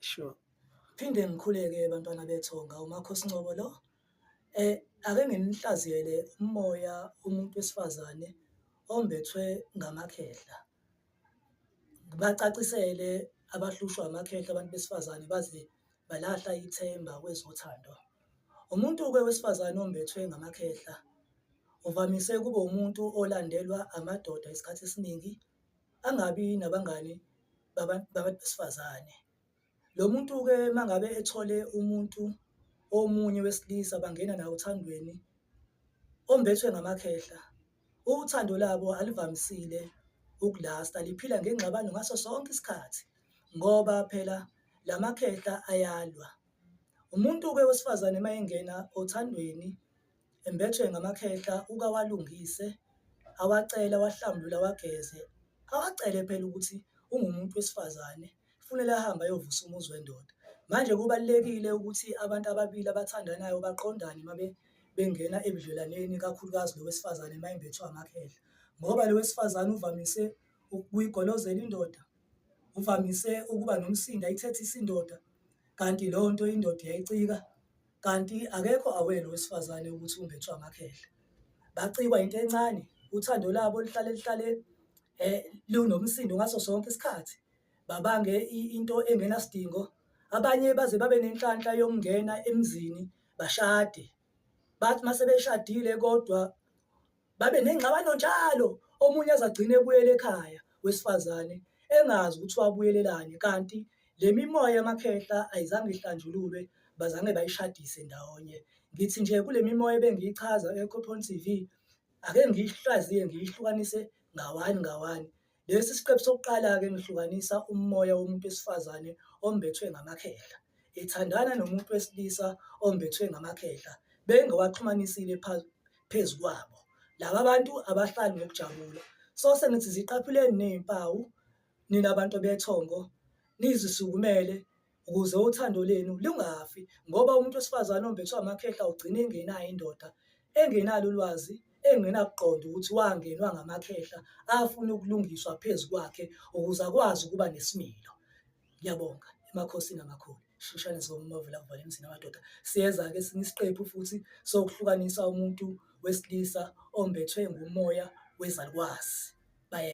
Sure. Phinde ngikhuleke bantwana bethonga uMakhosi Ngcobo lo. Ake nginihlaziyele umoya umuntu wesifazane ombethwe ngamakhehla. Ngibacacisele abahlushwa amakhehla abantu besifazane baze balahla ithemba kwezothando. Umuntu-ke wesifazane ombethwe ngamakhehla uvamise ukuba umuntu olandelwa amadoda isikhathi esiningi, angabi nabangani babantu besifazane. Lo muntu-ke uma ngabe ethole umuntu omunye wesilisa bangena naye othandweni ombethwe ngamakhehla, uthando labo alivamisile ukulasta, liphila ngengxabano ngaso sonke isikhathi ngoba phela la makhehla ayalwa. Umuntu-ke wesifazane uma engena othandweni embethwe ngamakhehla uke awalungise, awacele, awahlambulule, awageze, awacele phela ukuthi ungumuntu wesifazane kufanele ahambe ayovusa umuzi wendoda. Manje kubalulekile ukuthi abantu ababili abathandanayo baqondane uma bengena ebudlelwaneni, ikakhulukazi lo wesifazane uma embethwe amakhehla, ngoba lo wesifazane uvamise ukuyigolozela indoda, uvamise ukuba nomsindo ayithethise indoda, kanti leyo nto indoda iyayicika. Kanti akekho aware lo wesifazane ukuthi umbethwe amakhehla. Bacikwa into encane, uthando labo lihlale lihlale lunomsindo ngaso sonke isikhathi. Babange into engenasidingo, abanye baze babe nenhlanhla yokungena emzini bashade. Bathi uma sebeshadile kodwa babe nengxabano njalo, omunye aze agcine ebuyele ekhaya wesifazane engazi ukuthi wabuyelelani kanti le mimoya yamakhehla ayizange ihlanjululwe, bazange bayishadise ndawonye. Ngithi nje kule mimoya ebengiyichaza eCophon TV, ake ngiyihlaziye ngiyihlukanise ngawani ngawani. Lesi siqephu sokuqala-ke ngihlukanisa umoya womuntu wesifazane ombethwe ngamakhehla, ethandana nomuntu wesilisa ombethwe ngamakhehla, bengiwaxhumanisile phezu kwabo. Laba bantu abahlali ngokujabula. So sengithi ziqaphileni ney'mpawu nina bantu bethongo, nizisukumele ukuze uthando lenu lungafi ngoba umuntu wesifazane ombethwe amakhehla ugcina engenayo indoda, engenalo ulwazi, engenakuqonda ukuthi wangenwa ngamakhehla afuna ukulungiswa phezu kwakhe ukuze akwazi ukuba nesimilo. Ngiyabonga emakhosini amakhulu. Shushane zomavula kuvala emzini amadoda. Siyeza-ke esinye isiqephu futhi sokuhlukanisa umuntu wesilisa ombethwe ngumoya wezalukwazi.